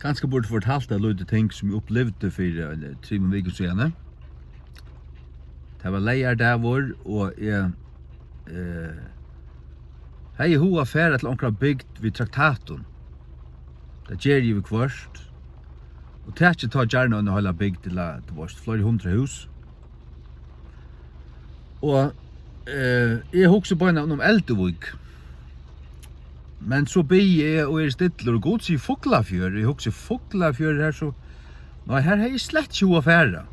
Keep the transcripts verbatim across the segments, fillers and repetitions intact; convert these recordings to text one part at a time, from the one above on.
Kanska burdi fortalt eitt lítið ting, sum eg upplivdi fyri, eh, trimum vikum síðani. Tað var leygardagur, og eg, eh, hevði hug at fara til onkra bygd við traktatum. Tað geri eg viðhvørt. Og taki tá gjarna eina heila bygd, ella, tú veist, fleiri hundrað hús. Og, eh, eg hugsi beinanvegin um Elduvík. Men so biði eg og eri stillur, og Gud sigur Fuglafjørður. Eg hugsi Fuglafjørður her, so, nei, her hevði eg slett ikki hug at fara.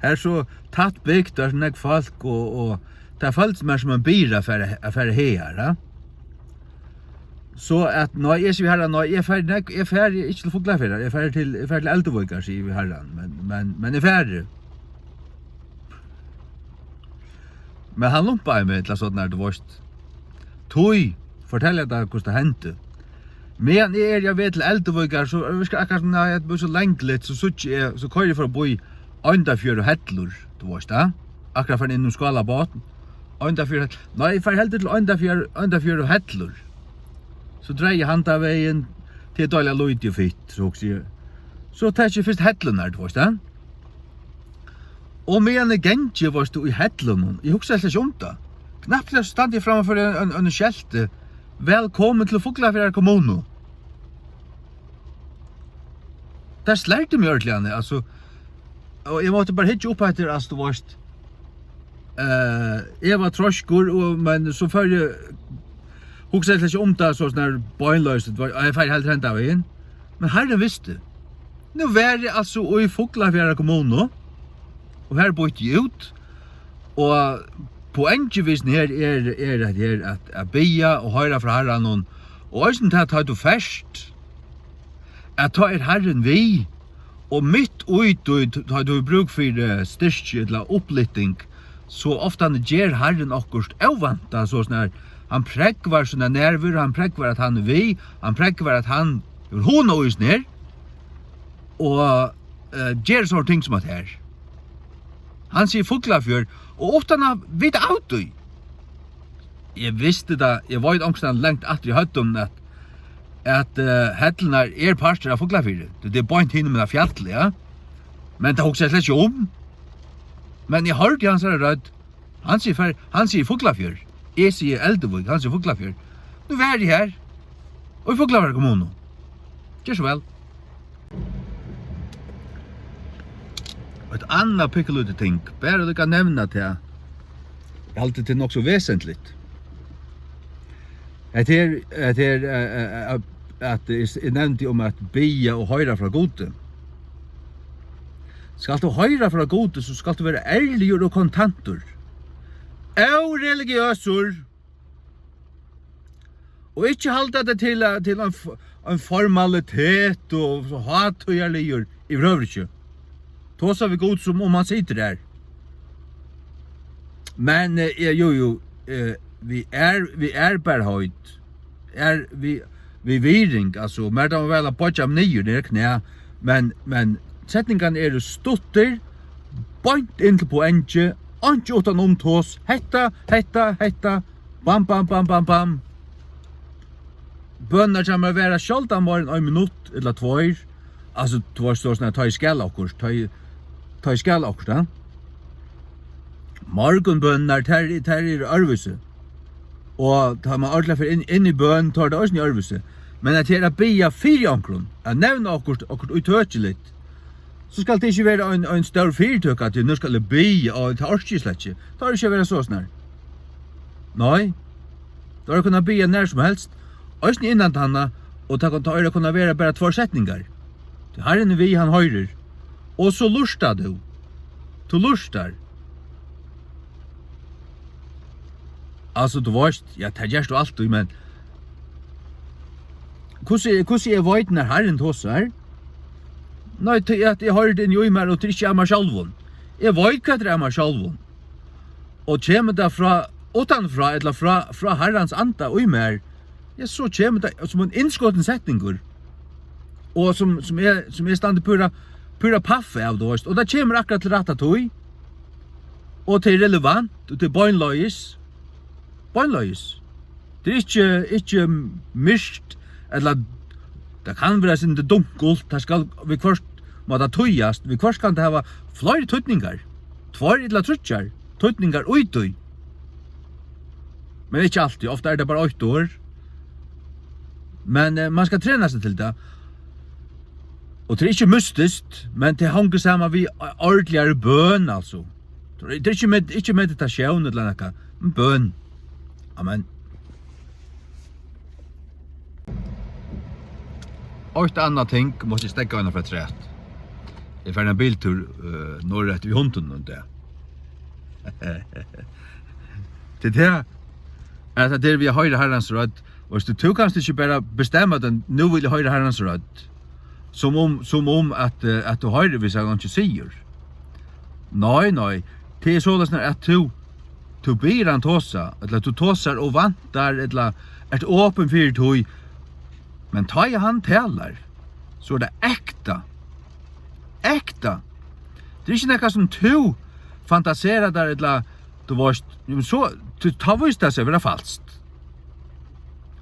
Her er so tætt bygt, og so nógv fólk, og, og tað føltist mær sum ein byrði at fara, at fara hagar, ja. So at, nei, eg sigi við Harran, nei, eg fari, nei, eg fari ikki til Fuglafjarðar, eg fari til, eg fari til Elduvíkar, sigi eg við Harran, men, men, men eg fari. Men hann lumpaði meg til sovorðið, tú veist. Tí, fortelja tær, hvussu tað hendi. Meðan eg eri á veg til Elduvíkar, so er tað akkurát sum, nei, tað blívur so langligt, so síggi eg, so koyri eg forbi Oyndarfjørð og Hellur, tú veist tað. Akkurát farin inn um Skálabotn. Oyndarfjørð, nei, eg fari heldur til Oyndarfjørð, Oyndarfjørð og Hellur. So dragi eg handan vegin, tað er deiliga lítið og fitt, so hugsi eg. So taki eg fyrst Hellurnar, tú veist tað. Og meðan eg gangi, veitst tú, í Hellunum, eg hugsaði slett ikki um tað. Knappliga standi eg framman fyri ein, ein, ein skelti, "Vælkomin til Fuglafjarðar kommunu." Tað slærdi meg ordiliga, altso, og eg mátti bara hyggja upp eftir, altso, tú veitst, eh, eg var treiskur, og, men so fór eg, hugsaði slett ikki um tað, so sovorðið beinleiðis, tú veitst, eg fari heldur henda vegin. Men Harrin visti. Nú var eg altso í Fuglafjarðar kommunu, og har býtti eg út, og poengið við hesum her er, er at, her at, at biðja og hoyra frá Harranum, og eisini tað, tá tú fert, at tá er Harrin við, og mitt í tí, tá tú hevur brúk fyri, eh, styrki ella upplyfting, so ofta ger Harrin okkurt óvæntað, so sovorðið, hann prógvar sína nærveru, hann prógvar, at hann er við, hann prógvar, at hann hevur hug í hesum her, og, eh, ger sovorðin ting sum at her. Hann sigur Fuglafjørð, og uttan at vita av tí. Eg visti tað, eg veit onkustaðni langt aftur í høvdinum, at, at, eh, Hellurnar er partur av Fuglafirði. Tað er beint hinumegin av fjalli, ja. Men tað hugsaði eg slett ikki um. Men eg hoyrdi hansara rødd. Hann sigur fer-, hann sigur Fuglafjørð. Eg sigi Elduvík, hann sigur Fuglafjørð. Nú var eg her. Og í Fuglafjarðar kommunu. Ger so væl. Eitt annað pikkulítið ting, bara líka nevna tað. Eg haldi, tað er nokk so vesentligt. Hetta her, hetta her, eh, eh, eh, at eg s-, eg nevndi um at biðja og hoyra frá Gudi. Skalt tú hoyra frá Gudi, so skalt tú vera ærligur og kontantur. Óreligiøsur. Og ikki halda tað til, at, til ein f-, ein formalitet og so hátíðarligur. Yvirhøvur ikki. Tosa við Gud, sum um hann situr har. Men, eh, eg, jú, jú, eh, við ær-, við ærbarheit, er við, við virðing, altso, mær dámar væl at boyggja meg niður, niður á knæ, men, men setningarnir eru stuttir, beint inn til poengið, einki uttan um tos, hetta, hetta, hetta, bam, bam, bam, bam, bam. Bønirnar hjá mær vara sjáldan meira enn ein minutt ella tveir. Altso, tú veitst, sovorðið, tá eg skal okkurt, tá eg, tá eg skal okkurt, ja. Morgunbønirnar, tær, tær eru øðrvísi. Og tá man ordiliga fer inn, inn í bøn, tá er tað eisini øðrvísi. Men at her at biðja fyri onkrum, at nevna okkurt, okkurt ítøkiligt, so skal tað ikki vera ein, ein stór fyritøka, at nú skal eg biðja, og tað orki eg slett ikki. Tað er ikki at vera so snar. Nei. Tað er at kunna biðja nær sum helst, eisini innan tanna, og tað kann, tað er at kunna vera bara tveir setningar. Tí Harrin er við, hann hoyrir. Og so lurtar tú. Tú lurtar. Altso, tú veitst, ja, tað gert tú altíð, men hvussu, hvussu eg veit, nær Harrin tosar? Nei, tí at eg hoyri tað inn í mær, og tað er ikki av mær sjálvum. Eg veit, hvat er av mær sjálvum. Og kemur tað frá, uttanfrá, ella frá, frá Harrans anda í mær, ja, so kemur tað sum ein innskotin setningur. Og sum, sum eg, sum eg standi púra, púra paff av, tú veitst. Og tað kemur akkurát til rætta tíð. Og tað er relevant, og tað er beinleiðis. Beinleiðis. Tað er ikki, ikki myrkt, ella Tað kann vera eitt sindur dunkelt, tað skal viðhvørt, má tað týðast, viðhvørt kann tað hava fleiri týdningar, tveir ella tríggjar týdningar í tí. Men ikki altíð, ofta er tað bara eitt orð. Men, eh, man skal trena seg til tað. Og tað er ikki mystiskt, men tað hongur saman við ordligari bøn, altso. Tað er ikki med-, ikki meditasjón ella nakað, men bøn. Amen. Eitt annað ting, mátti eg steðga eina afturat. Eg fari ein biltúr, eh, norðureftir við hundinum í dag. Til tað, at tað er við at hoyra Harrans rødd, veitst tú, tú kanst ikki bara bestemma teg, nú vil eg hoyra Harrans rødd, sum um, sum um at, eh, at tú hoyrir, hvis hann ikki sigur. Nei, nei, tað er soleiðis, at tú, tú biður hann tosa, ella tú tosar og væntar, ella ert opin fyri tí, men tá ið hann talar, so er tað ekta. Ekta. Tað er ikki nakað sum tú fantaserar tær, ella, tú veitst, jú, men so, tú, tá vísir tað seg at vera falskt.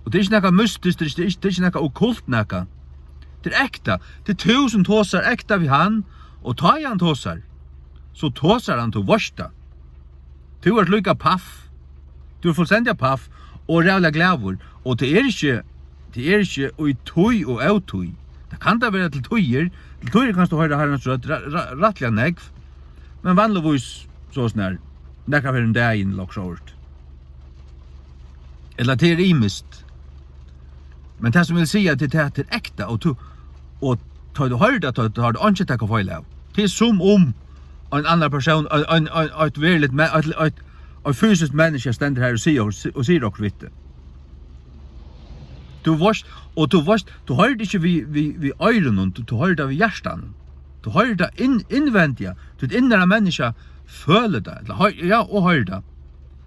Og tað er ikki nakað mystiskt, tað er ikki, tað er ikki, tað er ikki nakað okkult nakað. Tað er ekta. Tað er tú sum tosar ekta við hann, og tá ið hann tosar, so tosar hann, tú veitst tað. Tú ert líka paff. Tú ert fullstendiga paff og ræðuliga glaður. Og tað er ikki, tað er ikki í tíð og ótíð. Tað kann tað vera til tíðir. Til tíðir kanst tú hoyra Harrans rødd ra-, ra-, rættiliga nógv. Men vanligvís so snar, nakrar ferðir um dagin, ella okkurt sovorðið. Ella tað er ymiskt. Men tað sum vil siga, tað er tað, tað er ekta, og tú, og tá tú hoyrir tað, tá, tá er tað einki at taka feil av. Tað er sum um ein annar persón, ein, ein, ein, eitt veruligt me-, eitt, eitt, eitt fysiskt menniskja stendur her og sigur, og sigur okkurt við teg. Tú veitst, og tú veitst, tú hoyrir tað ikki við, við, við oyrunum, tú, tú hoyrir tað við hjartanum. Tú hoyrir tað inn-, innvendiga, títt innara menniskja følir tað, ella hoy-, ja, og hoyrir tað.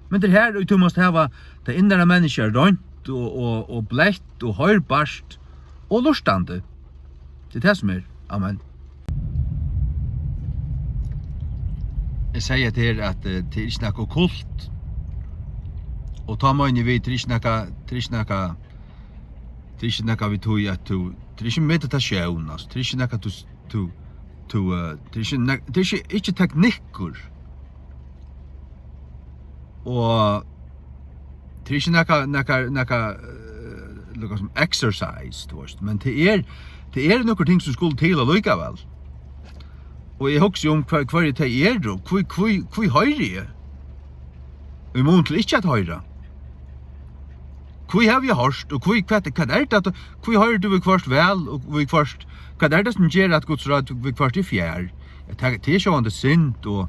Men tað er her, og tú mást hava tað innara menniskja reint og, og, og bleytt og hoyrbart og lurtandi. Tað er tað sum er. Amen. Eg sigi at tað er, at, eh, tað er ikki nakað okkult. Og tá meini eg við, tað er ikki nakað, tað er ikki nakað, tað er ikki nakað við tí at tú, tað er ikki meditasjón, altso, tað er ikki nakað tú, tú, tú, eh, tað er ikki nek-, tað er ikki, ikki teknikkur. Og tað er ikki nakað, nakað, nakað, eh, líka sum exercise, tú veitst, men tað er, tað er nøkur ting sum skulu til allíkavæl. Og eg hugsi um, hvar, hvørji tey eru, hví, hví, hví hoyri eg? Í mun til ikki at hoyra. Hví havi eg hoyrt, og hví, hvat, hvat er tað, hví hoyrir tú viðhvørt væl, og viðhvørt, hvat er tað sum ger at Guds rødd viðhvørt er fjær? Tað, tað er sjálvandi synd og,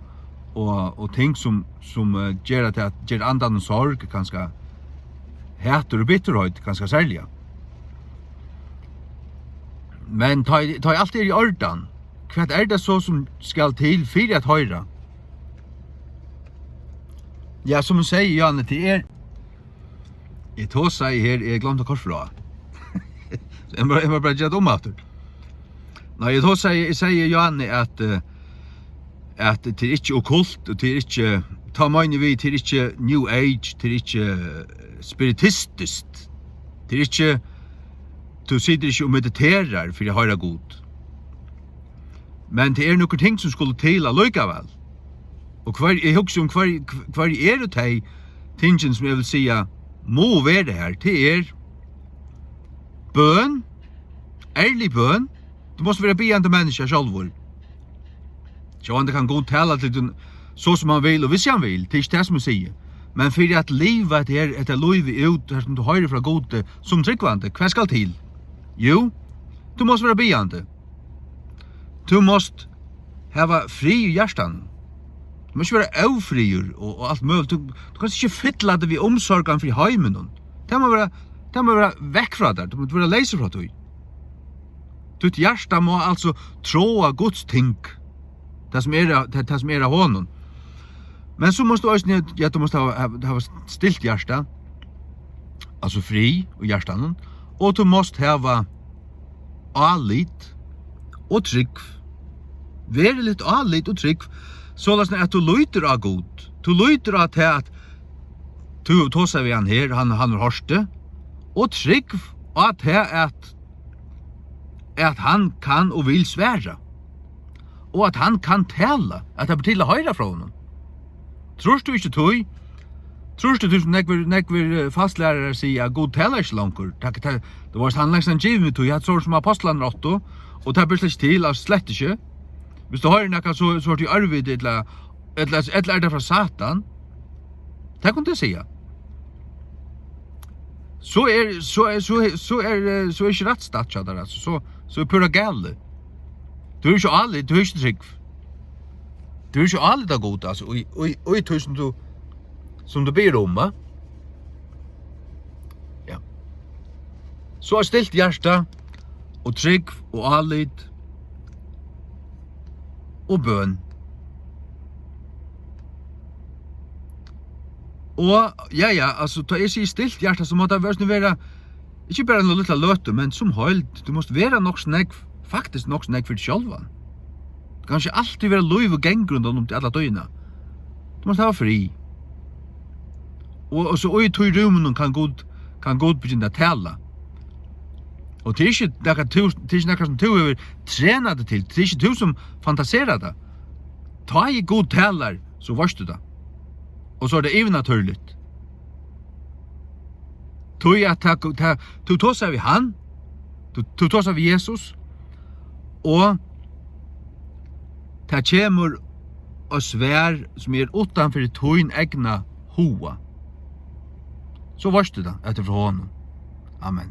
og, og ting sum, sum, eh, gera tað, ger andanum sorg, kanska hatur og bitterheit, kanska serliga. Men tá, tá alt er í ordan, hvat er tað so sum skal til fyri at hoyra? Ja, sum hon segði, Johanne, tað er, eg tosaði her, eg gloymdi at koyra frá. So eg má, eg má bara gera tað um aftur. Nei, eg tosaði, eg segði, Johanne, at, eh, at tað er ikki okkult, og tað er ikki, tá meini eg við, tað er ikki New Age, tað er ikki, eh, spiritistiskt, tað er ikki, tú situr ikki og mediterar fyri at hoyra Gud. Men tað eru nøkur ting sum skulu til allíkavæl. Og hvør, eg hugsi um, hvør, hvør eru tey tingini sum eg vil siga mugu vera har? Tað er bøn, ærlig bøn. Tú mást vera biðjandi menniskja sjálvur. Sjálvandi kann Gud tala til tín so sum hann vil og hvis hann vil, tað er ikki tað sum eg sigi. Men fyri at liva hetta her, hetta lívið út, har sum tú hoyrir frá Gudi sum trúgvandi, hvat skal til? Jú, tú mást vera biðjandi. Tú mást hava frið í hjartanum. Tú mást ikki vera ófríður og, og alt møguligt. Tú, tú kanst ikki fylla teg við umsorgan fyri heiminum. Tað má vera, tað má vera vekk frá tær. Tú mást vera leysur frá tí. Títt hjarta má altso tráa Guds ting. Tað sum er av, tað, tað sum er av honum. Men so mást tú eisini, ja, tú mást hava, hava, hava stilt hjarta, altso frið í hjartanum, og tú mást hava álit og trúgv. Veruligt álit og trúgv, soleiðis at tú lítur á Gud. Tú lítur á tað, at tú tosar við hann her, hann, hann hevur hoyrt teg, og trúgv á tað, at at hann kann og vil svara, og at hann kann tala, at tað ber til at hoyra frá honum. Trýrt tú ikki tí? Trýrt tú, sum nógvir, nógvir, eh, falsklærarar siga, at Gud talar ikki longur? Tak, tak, tú veitst, hann langt síðan givið meg tí, at so sum ápostlarnir áttu, og tað ber slett ikki til, at slett ikki. Viss tú hoyrir nakað, so, so ert tú ørviti, ella, ella, ella er tað frá Satan? Tað kundi eg siga. So er, so er, so er, so er, eh, so er ikki rætt statt hjá tær, altso. So, so er púra galið. Tú hevur ikki álit, tú hevur ikki trúgv. Tú hevur ikki álit á Gud, altso, í, í, í tí sum tú, sum tú biður um, va? Ja. So eitt stilt hjarta og trúgv og álit og bøn. Og, ja, ja, altso, tá eg sigi stilt hjarta, so má tað vera, vera, ikki bara eina lítla løtu, men sum heild. Tú mást vera nokk so nógv, faktiskt nokk so nógv fyri teg sjálvan. Tú kanst ikki altíð vera lív og gangur rundan um teg alla tíðina. Tú mást hava frið. Og, og so í tí rúminum kann Gud, kann Gud begynna at tala. Og tað er ikki nakað tú, tað er ikki nakað sum tú hevur trenað teg til. Tað er ikki tú sum fantaserar tað. Tá ið Gud talar, so veitst tú tað. Og so er tað yvirnatúrligt. Tí at tað, tað, tú tosar við hann, tú, tú tosar við Jesus, og tað kemur eitt svar, sum er uttan fyri tín egna huga. So veitst tú tað, at tað er frá honum. Amen.